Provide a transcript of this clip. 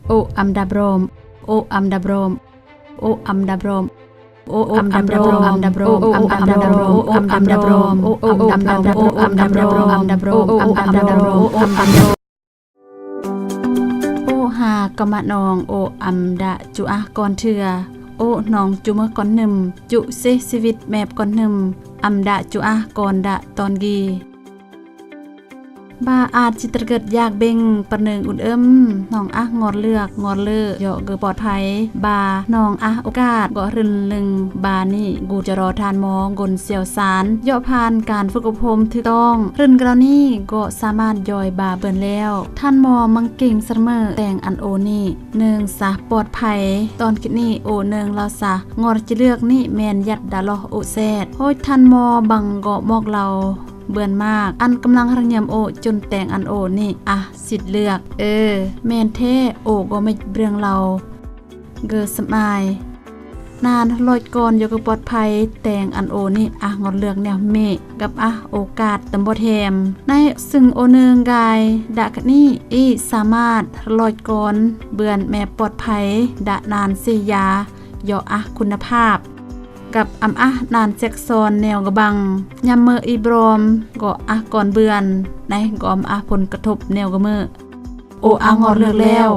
Ô ăm đa brôm, ô ăm đa brôm, ô ăm đa brôm, ô ăm đa brôm, ô ăm đa brôm, ô ăm đa brôm, ô ăm đa brôm, ô ăm đa brôm, ô ăm đa brôm, ô ăm đa brôm, ô ăm đa brôm, ô ăm đa brôm, ô ăm đa brôm. ໂອຫາກະມະນອງ ໂອອຳດະຈຸອາກອນເທື່ອ ໂອນອງຈຸເມີກອນໜຶ່ມ ຈຸເສຊີວິດແມບກອນໜຶ່ມ ອຳດະຈຸອາກອນດະຕອນກີ ບາອາດຈິດຕະເກີດຢາກເບັງ ປະເນີງອຸນເອິມ ນອງອາກງອດເລືອກງອດເລີ ເຍາະເກີດປອດໄພ ບານອງອາກໂອກາດ ເກາະລື້ນລຶງ ບານີ້ກູຈະລໍທ່ານໝໍກົນຊ່ຽວຊານ ເຍາະຜ່ານການຝຶກອົບຮົມຖືກຕ້ອງ ລື້ນກະລາວນີ້ ເກາະສາມາດຢອຍບາເບິ່ນແລ້ວ ທ່ານໝໍມັງເກັ່ງສະເໝີ ແຕງອັນໂອນີ້ ເນີງສະປອດໄພ ຕອນຄິດນີ້ໂອເນີງລາວສະ ງອດຈະເລືອກນີ້ແມ່ນຢັດດາລອກໂອແຊດ ໂຮຍທ່ານໝໍບັງເກາະໝອກລາວ ເບືອນມາກ ອັນກຳລັງຮັກຍຳໂອ ຈົນແຕງອັນໂອນີ້ ອາ ສິດເລືອກ ເອີ ແມ່ນແທ້ ໂອກໍເມັກເບືອງລາວ ເກີສະມາຍ ນານຮອດກ່ອນ ຢາກປອດໄພ ແຕງອັນໂອນີ້ ອາ ງອດເລືອກແນວເມ ກັບອາໂອກາດຕຳບົດແຮມ ໃນຊຶ່ງໂອເນີງກາຍ ດະຄະນີ ອີສາມາດຮອດກ່ອນ ເບືອນແມບປອດໄພ ດະນານສີຢາ ເຍາະອາຄຸນນະພາບ ກັບອຳອານານແຊກຊອນແນວກະບັງ ຍາມເມີອີບຣອມ ກໍອາກອນເບືອນ ໃນກໍອຳອາຜົນກະທົບແນວກະເມີ ໂອອາງອດເລືອກແລ້ວ